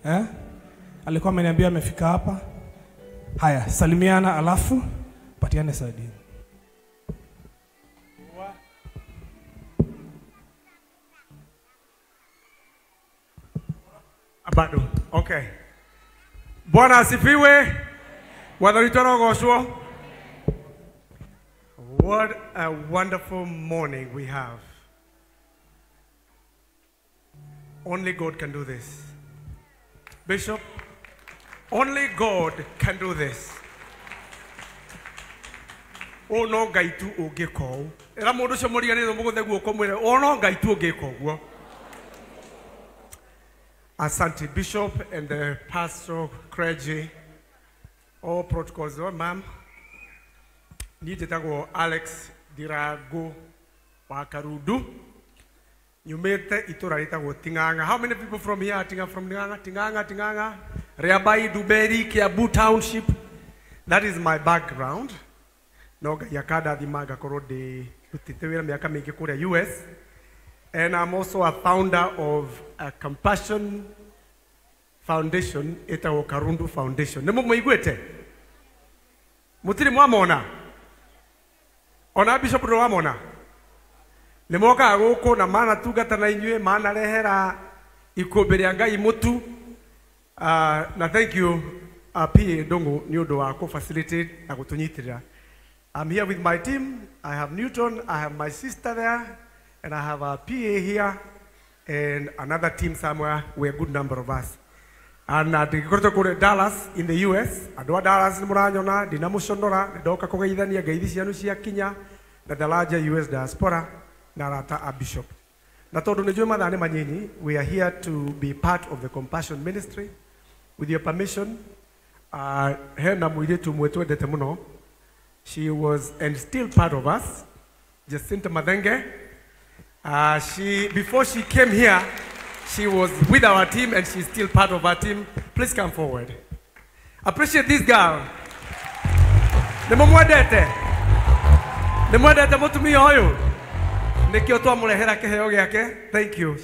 Eh? Alikuwa ameniambia amefika hapa. Haya, salimiana alafu patiane sardine. Bado. Okay. Bwana asifiwe. What a wonderful morning we have. Only God can do this. Bishop, only God can do this. Oh no Ngai tu ũngĩka ũũ. Ĩra mũndũ ũcio mũriganĩrwo mũgũthe guoko mwĩre, oh no Ngai tu ũngĩka ũguo. Asante Bishop and the pastor, clergy, all protocols. Oh, ma'am. Niĩ njĩtagwo Alex Ndirago wa Karundu. Nyumĩte itũra rĩtagwo Ting'ang'a. How many people from here are from Ting'ang'a? Ting'ang'a, Ting'ang'a. Riabai, Duberi, Kiambu Township. That is my background. No Ngai akandathima ngakorwo ndĩrutĩte wĩra mĩaka mĩingĩ kũrĩa US. And I'm also a founder of a Compassion Foundation, ĩtagwo Karundu Foundation. Nĩ mũmũiguĩte? Mũtirĩ mwamona? Ona Bishop ndũrĩ wamona? Nĩ mokaga gũkũ na manatungata na inyuĩ, manarehera ikũmbĩ rĩa Ngai mũtu. Na thank you PA Ndung'u nĩ ũndũ wa kũ-facilitate na gũtũnyitĩrĩra. I'm here with my team. I have Newton, I have my sister there, and I have a PA here, and another team somewhere. We're a good number of us. And ndĩgĩkoretwo kũrĩa Dallas in the US. Andũ a Dallas nĩ mũranyona, ndinamũconora, nĩndoka kũgeithania ngeithi cianyu ciakinya na the larger US diaspora na arata a Bishop. Na tondũ nĩ njũĩ mathaa nĩ manyinyi, we are here to be part of the Compassion Ministry. With your permission, hena mũirĩtu ũmwe twendete mũno. She was and still part of us, Jacinta Mathenge. Before she came here, she was with our team and she's still part of our team. Please come forward. Appreciate this girl. Nĩmũmwendete? Nĩmwendete mũtumia ũyũ? Nĩkĩo twamũrehera kĩheo gĩake. Thank you.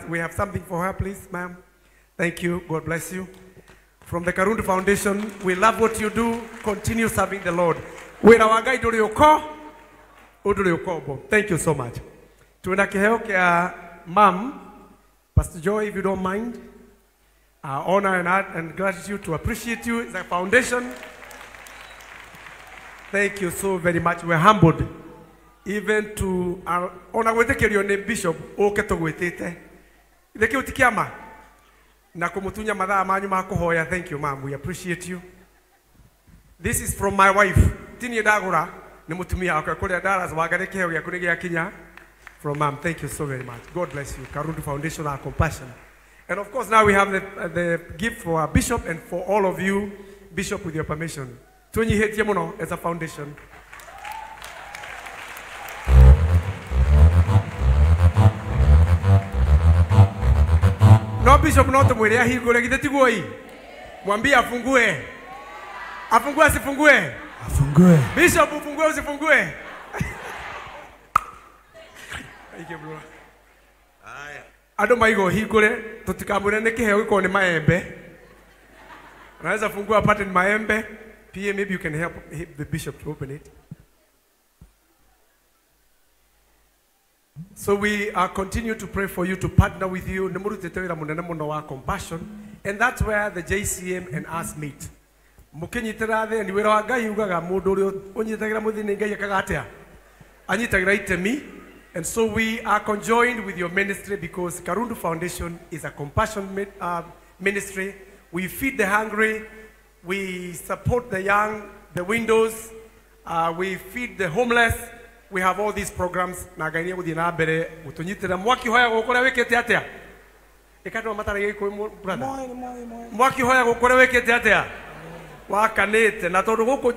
We have something for her, please, ma'am. Thank you. God bless you. From the Karundu Foundation, we love what you do. Continue serving the Lord. Wĩra wa Ngai ndũrĩ ũko, ndũrĩ ũkombo. Thank you so much. Twĩna kĩheo kĩa ma'am, Pastor Joy, if you don't mind. Our honor and gratitude to appreciate you as a foundation. Thank you so very much. We're humbled. Even to our ona gwĩtĩkĩrio nĩ Bishop ũke tũgwĩtĩte. Githĩ kĩu ti kĩama? Na kũmũtunya mathaa manyu ma kũhoya. Thank you, ma'am. We appreciate you. This is from my wife. Ti niĩ ndagũra, nĩ mũtumia wakwa kũrĩa Dallas. Wangari kĩheo gĩaku nĩ gĩakinya. From ma'am, thank you so very much. God bless you. Karundu Foundation, our compassion. And of course, now we have the gift for our bishop and for all of you. Bishop, with your permission. Twĩnyihĩtie mũno as a foundation. No Bishop no tũmwĩre ahingũre, githĩ tiguo ĩ? Mwambie afungue. Afungue asifungue? Afungue. Bishop, ufungue usifungue? Thank you, bro. Andũ maiga ũhingũre, tũtikamwĩre nĩ kĩheo gĩkorwo nĩ maembe. Unaweza fungua apate ni maembe. PA, maybe you can help the bishop to open it. So we continue to pray for you, to partner with you. Nĩ mũrutĩte wĩra mũnene mũno wa compassion. And that's where the JCM and us meet. Mũkĩnyitĩra thĩ, wĩra wa Ngai ugaga mũndũ ũrĩa ũnyitagĩra mũthĩ nĩ Ngai ekaga atĩa? Anyitagĩra itemi. And so we are conjoined with your ministry because Karundu Foundation is a compassion ministry. We feed the hungry, we support the young, the widows, we feed the homeless. We have all these programs. Na Ngai nĩ egũthiĩ na mbere gũtũnyitĩra. Mwaki ũhoyagwo kũrĩa wĩkĩte atĩa? Ĩkandũ matara gĩkũyũ, brother. Mwaki ũhoyagwo kũrĩa wĩkĩte atĩa? Wakanĩte. Na tondũ gũkũ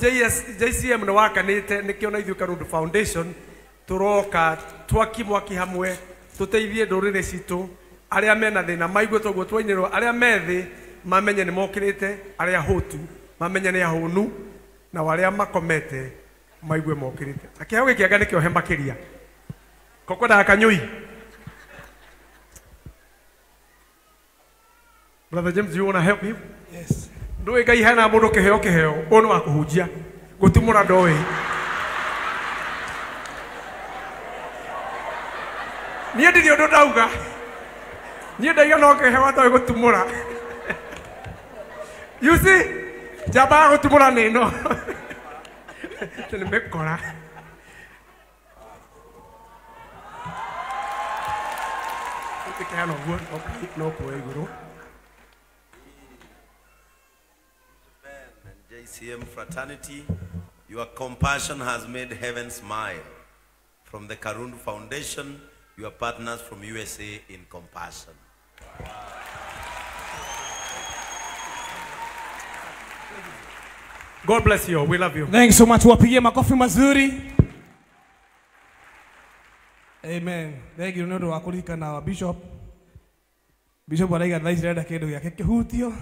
JCM nĩ wakanĩte, nĩkĩo na ithuĩ Karundu Foundation tũroka twaki mwaki hamwe tũteithie ndũrĩrĩ citũ, arĩa mena thĩna maigue toguo twainĩrwo, arĩa me thĩ mamenye nĩ mokĩrĩte, arĩa hũtu mamenye nĩ ahũnu, na arĩa makomete maigue mokĩrĩte. Na kĩheo gĩkĩ anga nĩkĩohe makĩria. Kokwendaga kanyũi. Brother James, you want to help him? Yes. Ndũĩ Ngai hena mũndũ kĩheo kĩheo, ũyũ nĩ wa kũhunjia, gũtumũra ndoĩ. Niĩ ndirĩ ũndũ ndauga. Niĩ ndaiga no kĩheo atoĩ gũtumũra. You see, njamba ya gũtumũra nĩ ĩno. Nĩ mĩkora. Ũngĩkĩheana ũguo no kuoya igũrũ. JCM fraternity, your compassion has made heaven smile. From the Karundu Foundation, your partners from USA in compassion. God bless you. We love you. Thank you so much. Wapigie makofi mazuri. Amen. Thank you nĩ ũndũ wa kũririkana wa Bishop. Bishop araiga thaa ici arenda kĩndũ gĩake kĩhutio.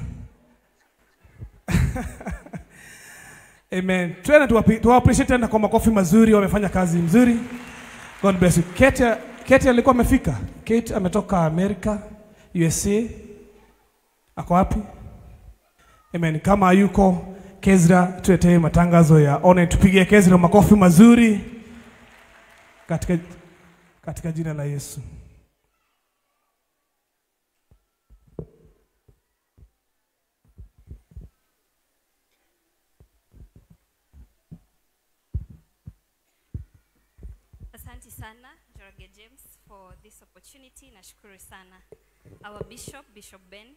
Amen. Tena tuwa appreciate tena kwa makofi mazuri, wamefanya kazi mzuri. God bless you. Kate alikuwa amefika. Kate ametoka America, USA. Ako wapi? Amen. Kama yuko Kezra, tuletee matangazo ya online. Tupigie Kezra makofi mazuri katika jina la Yesu. Asante sana Njoroge James for this opportunity. Nashukuru sana. Our Bishop, Bishop Ben,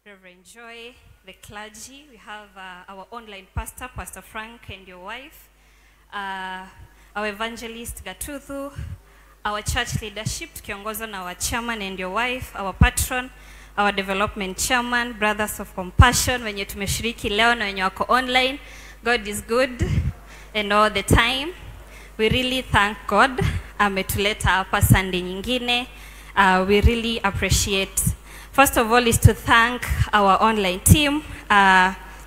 Reverend Joy, the clergy. We have our online pastor, Pastor Frank and your wife, our evangelist Gatuthu, our church leadership, tukiongozwa na our chairman and your wife, our patron, our development chairman, Brothers of Compassion, wenye tumeshiriki leo na wenye wako online. God is good and all the time. We really thank God ametuleta hapa Sunday nyingine. We really appreciate. First of all is to thank our online team.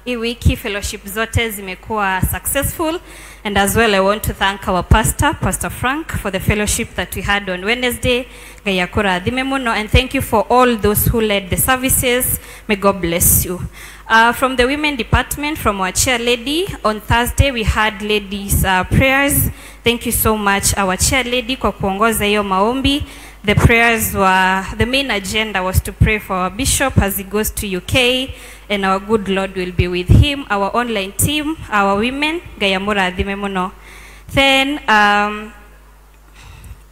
Hii wiki fellowship zote zimekuwa successful, and as well I want to thank our pastor, Pastor Frank, for the fellowship that we had on Wednesday. Ngai akũrathime mũno, and thank you for all those who led the services. May God bless you. From the women department, from our chair lady, on Thursday we had ladies prayers. Thank you so much our chair lady kwa kuongoza hiyo maombi. The prayers were, the main agenda was to pray for our bishop as he goes to UK, and our good Lord will be with him. Our online team, our women, Ngai amũrathime mũno. Then,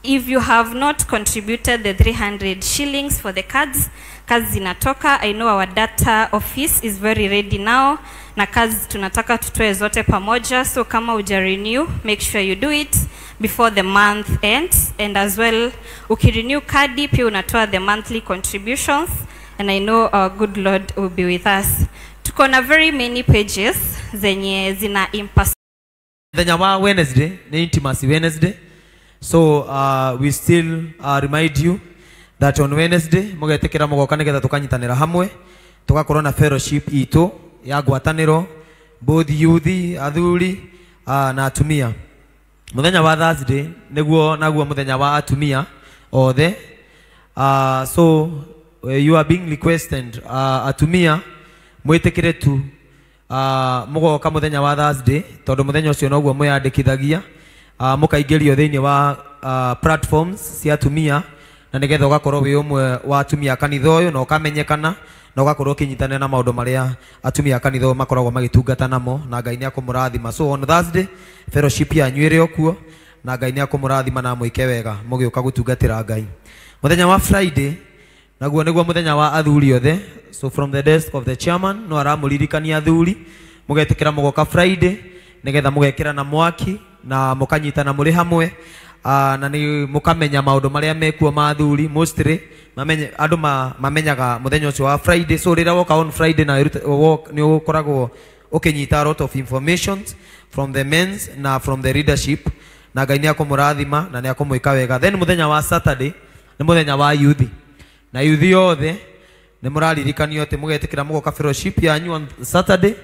if you have not contributed the 300 shillings for the cards, cards zinatoka. I know our data office is very ready now. Na cards tunataka tutoe zote pamoja. So kama uja renew, make sure you do it before the month ends. And as well, ukirenew kadi, pia unatoa the monthly contributions. And I know our good Lord will be with us. Tuko na very many pages zenye zina impas. Muthenya wa Wednesday, ni intimacy Wednesday. So we still remind you that on Wednesday mugetikira mugoka nigetha tukanyitanira hamwe, tugakorwo na fellowship itu ya ngwataniro, both youth, athuri na atumia. Muthenya wa Thursday niguo naguo muthenya wa atumia othe. So you are being requested atumia mwitikire tu mugoka muthenya wa Thursday, tondu muthenya ucio noguo mwiyandikithagia, mukaingĩrio thĩinĩ wa platforms cia atumia, na nigetha ũgakorwo wĩ ũmwe wa atumia kanitha ũyũ na ũkamenyekana na ũgakorwo ũkĩnyitanĩra na maũndũ marĩa atumia kanitha ũyũ makoragwo magĩtungata namo, na Ngai nĩakũmũrathima. So on Thursday fellowship yanyu ĩrĩ o kuo, na Ngai nĩakũmũrathima na mwĩke wega mũgĩũka gũtungatĩra Ngai. Mũthenya wa Friday naguo nĩguo mũthenya wa athuri othe. So from the desk of the chairman no aramũririkania athuri mũgetĩkĩra mũgoka Friday nigetha mũgekĩra na mwaki na mũkanyitana mũrĩ hamwe, na nĩ mũkamenya maũndũ marĩa mekuo ma athuri. Mostly mamenye andũ mamenyaga mũthenya ũcio wa Friday. So rĩrĩa woka on Friday na nĩ ũkoragwo ũkĩnyita a lot of informations from the men's na from the leadership, na Ngai nĩakũmũrathima na nĩakũmwĩka wega. Then mũthenya wa Saturday nĩ mũthenya wa youth, na youth yothe nĩ mũraririkanio atĩ mũgetĩkĩra mũgoka fellowship yanyu on Saturday.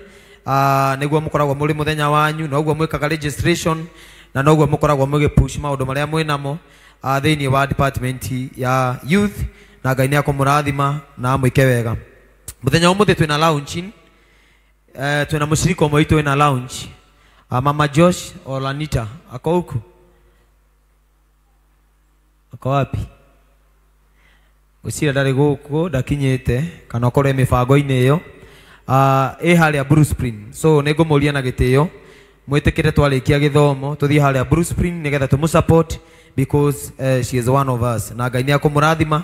Nĩguo mũkoragwo mũrĩ mũthenya wanyu, na ũguo mwĩkaga registration, na noguo mũkoragwo mũgĩpush maũndũ marĩa mwĩnamo thĩinĩ wa department ya youth, na Ngai nĩakũmũrathima na amwĩke wega. Muthenya umuthi twina launching, twina mushirika umwe witu wina launch, Mama Josh Olanita ako huku, ako wapi? Gwĩciria ndarĩ gũkũ, ndakinyĩte kana okorwo mĩbango-inĩ ĩyo. Ĩ harĩa Blue Spring, so nĩ ngũmũria na gĩtĩo mwĩtĩkĩre twarĩkia gĩthomo tũthiĩ harĩa Blue Spring nĩgetha tũmũ support because she is one of us, na Ngai nĩ akũmũrathima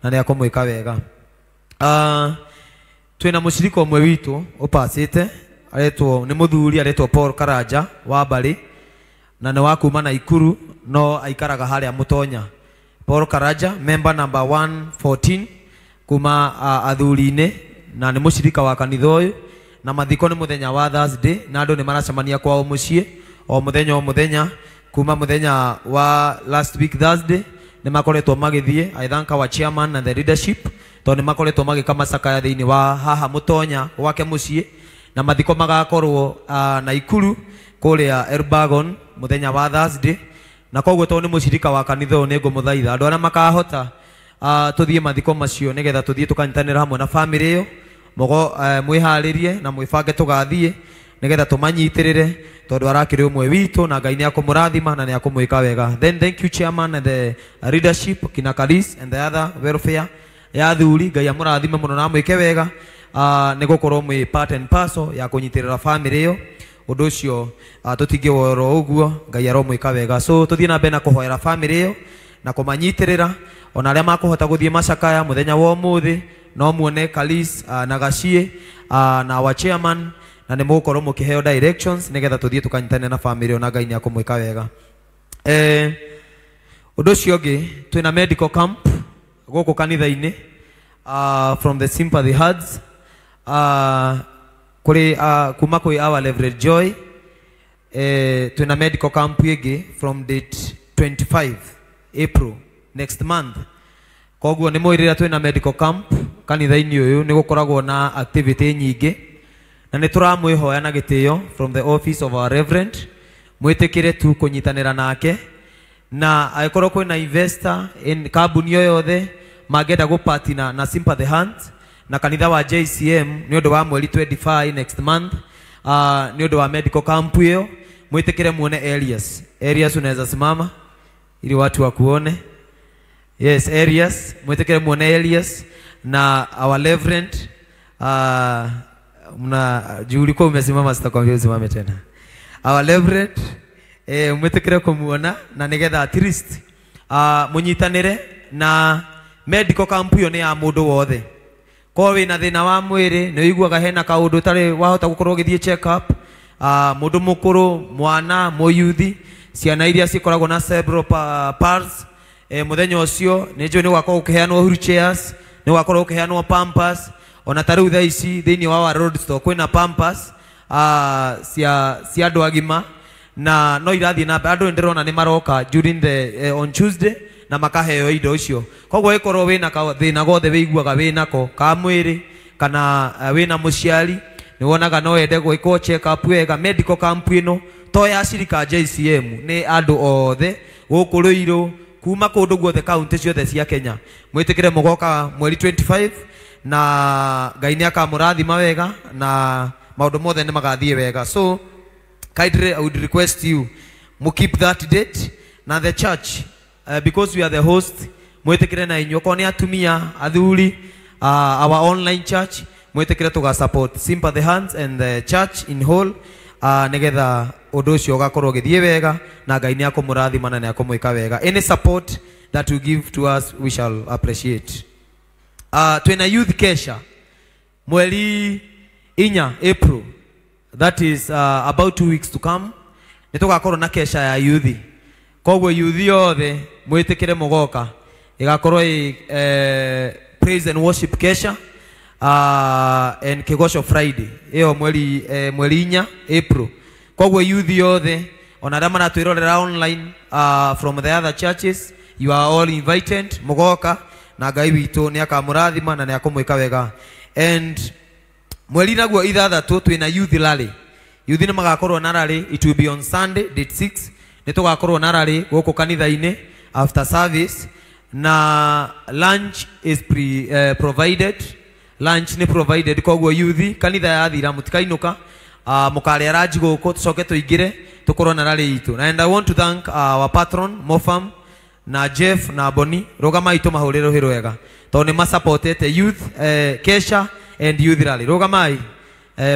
na nĩ akũmwĩka wega. Twĩna mũcirika ũmwe witũ ũpacĩte, aretwo nĩ mũthuri aretwo Paul Karanja wa Mbari, na nĩ wa kuma Naikuru no aikaraga harĩa Mũtonya. Paul Karanja member number 114 kuma athuri-inĩ, na nĩ mũcirika wa kanitha ũyũ, na mathiko nĩ mũthenya wa Thursday, na andũ nĩ maracemania kwao mũciĩ o mũthenya o mũthenya kuma mũthenya wa last week Thursday nĩ makoretwo magĩthiĩ. I thank our chairman and the leadership tondũ nĩ makoretwo magĩka macakaya thĩinĩ wa haha Mũtonya gwake mũciĩ, na mathiko magakorwo Naikuru kũrĩa Elbagon mũthenya wa Thursday. Na koguo tondũ nĩ mũcirika wa kanitha ũyũ nĩ ngũmũthaitha andũ arĩa makahota tũthiĩ mathiko macio nĩgetha tũthiĩ tũkanyitanĩra hamwe na famĩlĩ ĩyo, mũgo mwĩharĩrie na mwĩbange tũgathiĩ nĩgetha tũmanyitĩrĩre tondũ arakĩrĩ ũmwe witũ, na Ngai nĩ akũmũrathima na nĩ akũmwĩka wega. Then thank you chairman and the leadership kina Kalis and the other welfare ya athuri, Ngai amũrathime mũno na amwĩke wega, nĩ gũkorwo mwĩ part and parcel ya kũnyitĩrĩra famĩlĩ ĩyo. Ũndũ ũcio tũtingĩworwo ũguo, Ngai aromwĩka wega. So tũthiĩ na mbere na kũhoera famĩlĩ ĩyo na kũmanyitĩrĩra, ona arĩa makũhota gũthiĩ macakaya mũthenya wa ũmũthĩ no muone Kalis na Gaciĩ na our chairman, na nĩ mũgũkorwo mũkĩheo directions nĩgetha tũthiĩ tũkanyitanĩre na famĩlĩ ĩyo, na Ngai nĩ akũmwĩka wega. Ũndũ ũcio ũngĩ twĩna medical camp gũkũ kanitha-inĩ, from the Sympathy Hearts, kũrĩ kuma kwĩ our Reverend Joy. Twĩna medical camp ĩngĩ from date 25 April next month. Koguo nĩ mũĩ rĩrĩa twĩna medical camp kanitha-inĩ ũyũ nĩ gũkoragwo na activity nyingĩ, na nĩ tũramwĩhoya na gĩtĩo from the office of our reverend mwĩtĩkĩre tu kũnyitanĩra nake, na angĩkorwo kwĩna investor in kambuni o yothe mangĩenda gũpartner na Sympathy Hands na kanitha wa JCM nĩ ũndũ wa mweri 25 next month, nĩ ũndũ wa medical camp ĩyo, mwĩtĩkĩre muone Elias. Elias unaweza simama ili watu wakuone. Yes, Elias, mwĩtĩkĩre muone Elias na our reverend. Mna juu ulikuwa umesimama, sitakwambia usimame tena. Our reverend, mwĩtĩkĩre kũmuona na nĩgetha at least mũnyitanĩre na medical camp ĩyo nĩ ya mũndũ wothe. Korwo wĩna thĩna wa mwĩrĩ nĩ ũiguaga hena kaũndũ ũtarĩ wahota gũkorwo ũgĩthiĩ check up, mũndũ mũkũrũ, mwana, mũyuthi, ciana iria cikoragwo na cerebral palsy, mũthenya ũcio nĩ njũĩ nĩ gũgakorwo gũkĩheanwo wheelchairs, nĩ gũgakorwo gũkĩheanwo pampers. Ona ta rĩu thaa ici thĩinĩ wa our road store kwĩna pampers cia andũ agima, na no irathiĩ na mbere. Andũ nĩndĩrona nĩ maroka during the on Tuesday na makaheo indo icio. Koguo ĩkorwo wĩna thĩna gothe wĩiguaga wĩnako ka mwĩrĩ kana wĩna mũciari nĩ wonaga no wende gwĩkwo check up wega, medical camp ĩno to ya cirika JCM nĩ andũ othe gũkũ Ruiru kuma kũndũ guothe kaunti ciothe cia Kenya. Mwĩtĩkĩre mũgoka mweri 25 na Ngai nĩ akamũrathima wega na maũndũ mothe nĩ magathiĩ wega. So kindly I would request you mu keep that date na the church, because we are the host, mwĩtĩkĩre na inyuĩ okorwo nĩ atumia athuri, our online church mwĩtĩkĩre tũga support Sympathy Hands and the church in whole, nĩgetha ũndũ ũcio ũgakorwo ũgĩthiĩ wega na Ngai nĩ akũmũrathima na nĩ akũmwĩka wega. Any support that you give to us we shall appreciate. Twĩna youth kesha mweri 4 April, that is about 2 weeks to come, nĩ tũgakorwo na kesha ya youth. Koguo youth yothe mwĩtĩkĩre mũgoka, ĩgakorwo ĩ praise and worship kesha and Kigosho Friday ĩyo mweri 4 April. Koguo youth yothe ona arĩa maratwĩrorera online from the other churches, you are all invited mũgoka, na Ngai witũ nĩ akamũrathima na nĩ akũmwĩka wega. And mweri naguo 6 twĩna youth rally. Youth nĩ magakorwo na rally, it will be on Sunday date 6, nĩ tũgakorwo na rally gũkũ kanitha-inĩ after service, na lunch is provided. Lunch nĩ provided, koguo youth kanitha yathira mũtikainuka, mũkarĩa lunch gũkũ, tũcoke tũingĩre tũkorwo na rally itũ. And I want to thank our patron Mofam na Jeff na Boni, rũgamai tũmahũrĩre rũhĩ rwega tondũ nĩ masupportete youth kesha and youth rally. Rũgamai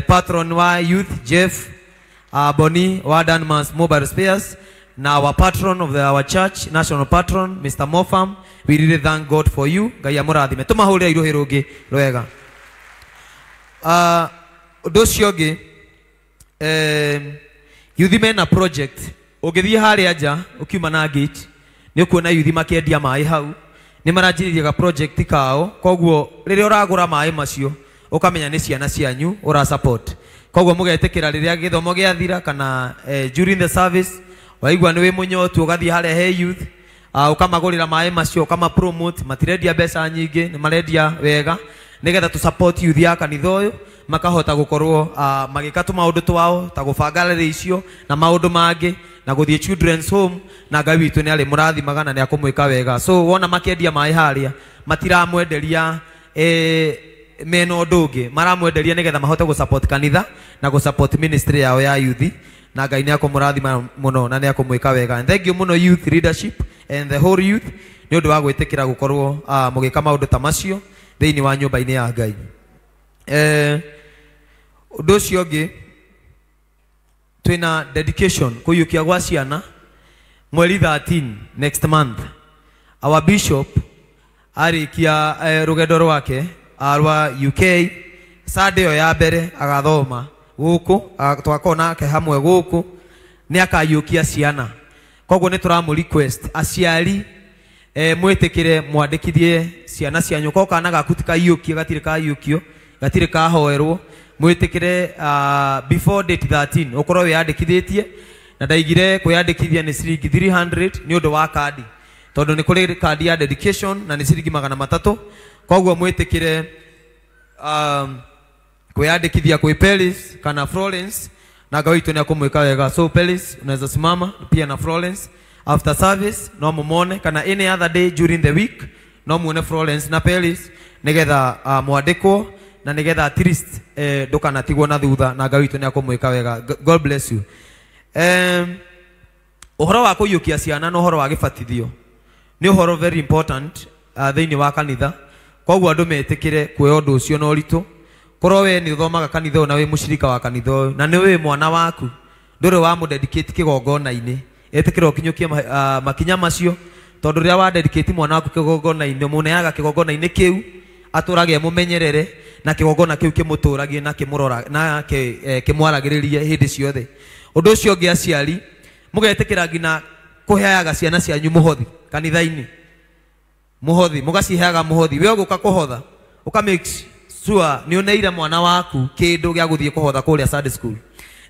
patron wa youth Jeff, Boni wa Danmar's Mobile Spares, na our patron of our church, national patron Mr. Mofam. We really thank God for you. Ngai amũrathime. Tũmahũrĩre iruhĩ rũngĩ rwega. Ũndũ ũcio ũngĩ, youth mena project. Ũngĩthiĩ harĩa nja ũkiuma na gate nĩ ũkuona youth makĩendia maĩ hau. Nĩ maranjĩrĩria ga project kao, koguo rĩrĩa ũragũra maĩ macio ũkamenya nĩ ciana cianyu ũra support. Koguo mũgetĩkĩra rĩrĩa gĩthomo gĩathira kana during the service waigua nĩ wĩ mũnyotu ũgathiĩ harĩa he youth, ũkamagũrĩra maĩ macio, ũkama promote. Matirendia mbeca nyingĩ, nĩ marendia wega nĩgetha tũ support youth ya kanitha ũyũ makahota gũkorwo magĩka tũmaũndũ twao ta gũbanga rally icio na maũndũ mangĩ na gũthiĩ children's home, na Ngai witũ nĩ arĩmũrathimaga na nĩ akũmwĩka wega. So wona makĩendia maĩ harĩa matiramwenderia mena ũndũ ũngĩ, maramwenderia nĩgetha mahote gũ support kanitha na gũ support ministry yao ya youth, na Ngai nĩ akũmũrathima mũno na nĩ akũmwĩka wega. And thank you mũno youth leadership and the whole youth nĩ ũndũ wa gwĩtĩkĩra gũkorwo mũgĩka maũndũ ta macio thĩinĩ wa nyũmba-inĩ ya Ngai. Ũndũ ũcio ũngĩ, twĩna dedication kũiyũkia gwa ciana mweri 13 next month. Our bishop arĩkia rũgendo rwake rwa UK, Sunday ĩyo ya mbere agathoma gũkũ, twakorwo nake hamwe gũkũ, nĩ akaiyũkia ciana. Koguo nĩ tũramũ request aciari mwĩtĩkĩre mwandĩkithie ciana cianyu. Korwo kana gaku ti kaiyũkie, gatirĩ kaiyũkio, gatirĩ kahoerwo, mwĩtĩkĩre before date 13 ũkorwo wĩyandĩkithĩtie. Na ndaigire kwĩyandĩkithia nĩ ciringi 300 nĩ ũndũ wa kandi, tondũ nĩ kũrĩ kandi ya dedication na nĩ ciringi 300. Koguo mwĩtĩkĩre kwĩyandĩkithia kwĩ Peris kana Florence, na Ngai witũ nĩ akũmwĩka wega. So Peris unaweza simama pia na Florence after service no mumone, kana any other day during the week no muone Florence na Peris nigetha mwandĩkwo na nigetha at least ndũkanatigwo na thutha, na Ngai witũ nĩ akũmwĩka wega. God bless you. Ũhoro wa kũiyũkia ciana na ũhoro wa gĩbatithio nĩ ũhoro very important thĩinĩ wa kanitha. Koguo andũ metĩkĩre kuoya ũndũ ũcio na ũritũ. Korwo we nĩ ũthomaga kanitha ũyũ na wĩ mũcirika wa kanitha ũyũ na nĩ wĩ mwana waku ndũrĩ wa mũdedicate kĩgongona-inĩ, ĩtĩkĩra ũkinyũkie makinya macio, tondũ rĩrĩa wa dedicate mwana waku kĩgongona-inĩ, ũmũneaga kĩgongona-inĩ kĩu atũrage mũmenyerere, na kĩgongona kĩu kĩmũtũragie na kĩmũrora na kĩmwaragĩrĩrie hĩndĩ ciothe. Ũndũ ũcio ũngĩ, aciari mũgetĩkĩra nginya kũheaga ciana cianyu mũhothi kanitha-inĩ, mũhothi mũgaciheaga mũhothi. We ũgũka kũhotha ũka make sure nĩ ũneire mwana waku kĩndũ gĩa gũthiĩ kũhotha kũrĩa Sunday school,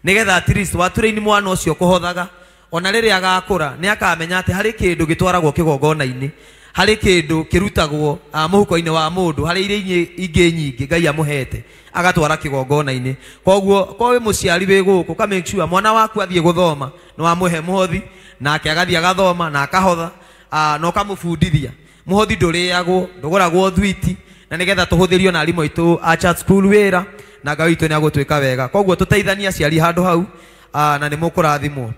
nĩgetha at least watũraini mwana ũcio kũhothaga, ona rĩrĩa agakũra nĩ akamenya atĩ harĩ kĩndũ gĩtwaragwo kĩgongona-inĩ, harĩ kĩndũ kĩrutagwo mũhuko-inĩ wa mũndũ, harĩ iria ingĩ nyingĩ Ngai amũhete agatwara kĩgongona-inĩ. Koguo korwo wĩ mũciari wĩ gũkũ, ũka make sure mwana waku athiĩ gũthoma nĩ wamũhe mũhothi, nake agathiĩ agathoma na akahotha, na ũkamũbundithia. Mũhothi ndũrĩagwo, ndũgũragwo thwiti, na nĩgetha tũhũthĩrio na arimũ aitũ a church school wĩra, na Ngai witũ nĩ agũtwĩka wega. Koguo tũteithanie aciari handũ hau, na nĩ mũkũrathimwo.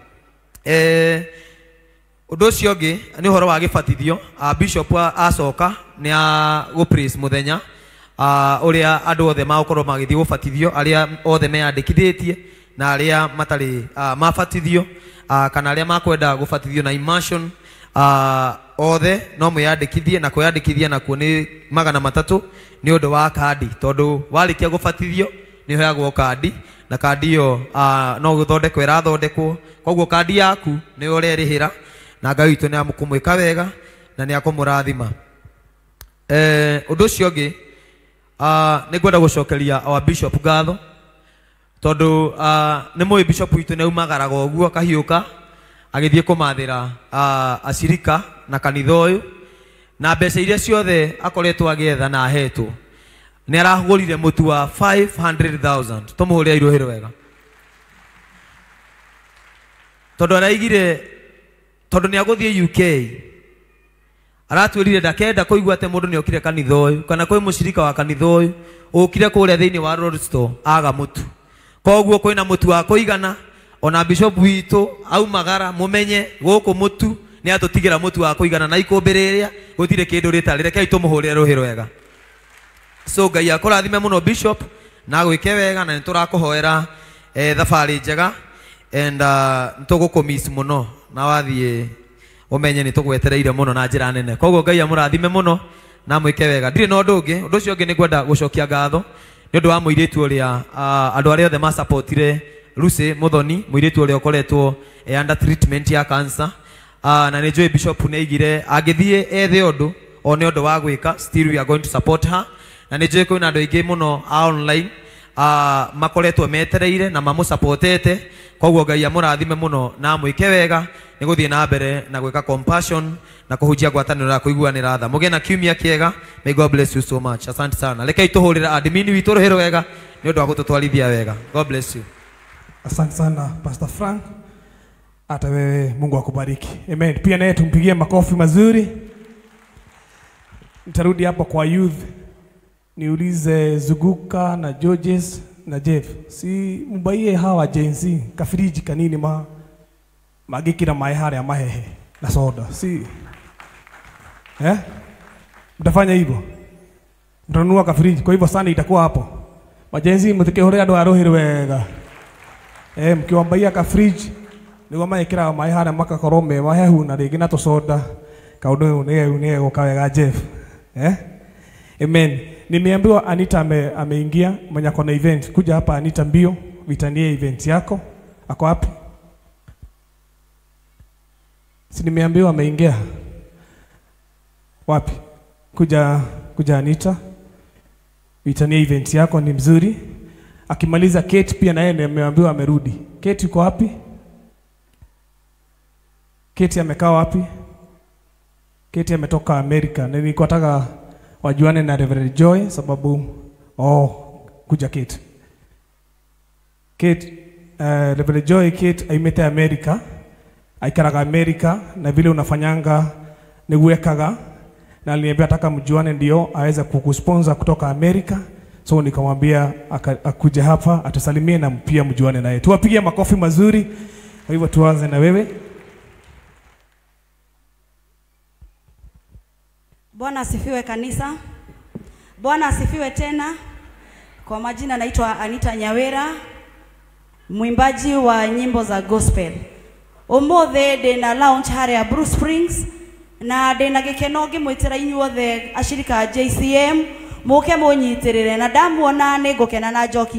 Ũndũ ũcio ũngĩ nĩ ũhoro wa gĩbatithio. Bishop acoka nĩ agũ-praise mũthenya ũrĩa andũ othe magũkorwo magĩthiĩ gũbatithio, arĩa othe meyandĩkithĩtie na arĩa matarĩ mabatithio, kana arĩa makwenda gũbatithio na immersion, othe no mwĩyandĩkithie, na kwĩyandĩkithia nakuo nĩ 300 nĩ ũndũ wa kandi, tondũ warĩkia gũbatithio nĩ ũheagwo kandi, na kandi ĩyo no gũthondekwo ĩrathondekwo. Koguo kandi yaku nĩyo ũrerĩhĩra, na Ngai witũ nĩ akũmwĩka wega na nĩ akũmũrathima. Ũndũ ũcio ũngĩ, nĩ ngwenda gũcokeria our bishop ngatho, tondũ nĩ mũĩ bishop witũ nĩ aumagaraga ũguo akahiũka agĩthiĩ kũmathĩra acirika na kanitha ũyũ, na mbeca iria ciothe akoretwo agĩetha na ahetwo nĩ aragũrire mũtu wa 500,000. Tũmũhũrĩre iruhĩ wega, tondũ araigire, tondũ nĩ agũthiĩ UK, Aratwĩrire ndakenda kũigua atĩ mũndũ nĩokire kanitha ũyũ kana kwĩ mũcirika wa kanitha ũyũ ũkire kũrĩa thĩinĩ wa Road Store aga mũtu. Koguo kwĩna mũtu wa kũigana, ona bishop witũ aumagara mũmenye gũkũ mũtu nĩ atũtigĩra mũtu wa kũigana na ikũmbĩ rĩrĩa gũtirĩ kĩndũ rĩtarĩ. Rekei tũmũhũrĩre rũhĩ rwega. So Ngai akũrathime mũno bishop na gwĩke wega, na nĩtũrakũhoera thabarĩ njega and nĩtũgũkũmiss mũno na wathiĩ ũmenye nĩtũgwetereire mũno na njĩra nene. Koguo Ngai amũrathime mũno na mwĩke wega. Ndirĩ na ũndũ ũngĩ. Ũndũ ũcio ũngĩ nĩ ngwenda gũcokia ngatho nĩ ũndũ wa mũirĩtu ũrĩa andũ arĩa othe masupportire Lucy Muthoni, mũirĩtu ũrĩa ũkoretwo under treatment ya cancer. Na nĩ njũĩ bishop nĩ aigire angĩthiĩ ethe ũndũ one ũndũ wa gwĩka, still we are going to support her. Na nĩ njũĩ kwĩna andũ aingĩ mũno a online makoretwo metereire na mamũsupportete. Koguo Ngai amũrathime mũno na amwĩke wega nĩ gũthiĩ na mbere na gwĩka compassion na kũhunjia ngwatanĩro ya kũiguanĩra tha. Mũgĩe na kiumia kĩega. May God bless you so much. Asante sana. Rekei tũhũrĩre admin witũ rũhĩ rwega nĩ ũndũ wa gũtũtwarithia wega. God bless you. Asante sana Pastor Frank. Hata wewe Mungu akubariki. Amen. Pia naye tumpigie makofi mazuri. Nitarudi hapa kwa youth. Niulize Zuguka na Georges na Jeff. Si mbaie hawa Gen Z kafiriji kanini ma magikira mai haria mahehe na soda. Si mtafanya hivyo? Mtanunua kafiriji. Kwa hivyo sana itakuwa hapo. Majenzi mtikihore andu a ruhi rwega. Mkiwambaia kafiriji niguo maikiraga mai haria makakorwo me mahehu na ringi na tusoda. Kaundu ni guka wega Jeff. Amen. Nimeambiwa Anita ameingia mwenye ako na event. Kuja hapa Anita mbio, vitanie event yako. Ako wapi? Si nimeambiwa ameingia. Wapi? Kuja Anita. Vitanie event yako ni mzuri. Akimaliza Kate pia na yeye nimeambiwa amerudi. Kate yuko wapi? Kate amekaa wapi? Kate ametoka Amerika. Nilikuwa nataka wajuane na Reverend Joy sababu kuja Kate. Kate, Reverend Joy Kate aimete Amerika, aikaraga Amerika na vile unafanyanga ni uwekaga, na aliniambia nataka mjuane ndio aweze kukusponsor kutoka Amerika. So nikamwambia akuje hapa atusalimie na pia mjuane naye. Tuwapigie makofi mazuri. Kwa hivyo tuanze na wewe. Bwana asifiwe kanisa. Bwana asifiwe tena. Kwa majina naitwa Anita Nyawera, mwimbaji wa nyimbo za gospel. Umuthi ndina launch haria Blue Springs na ndina gikeno ngimwitira inyuothe ashirika a JCM muke munyitirire na ndamuona ni ngukena na njoki.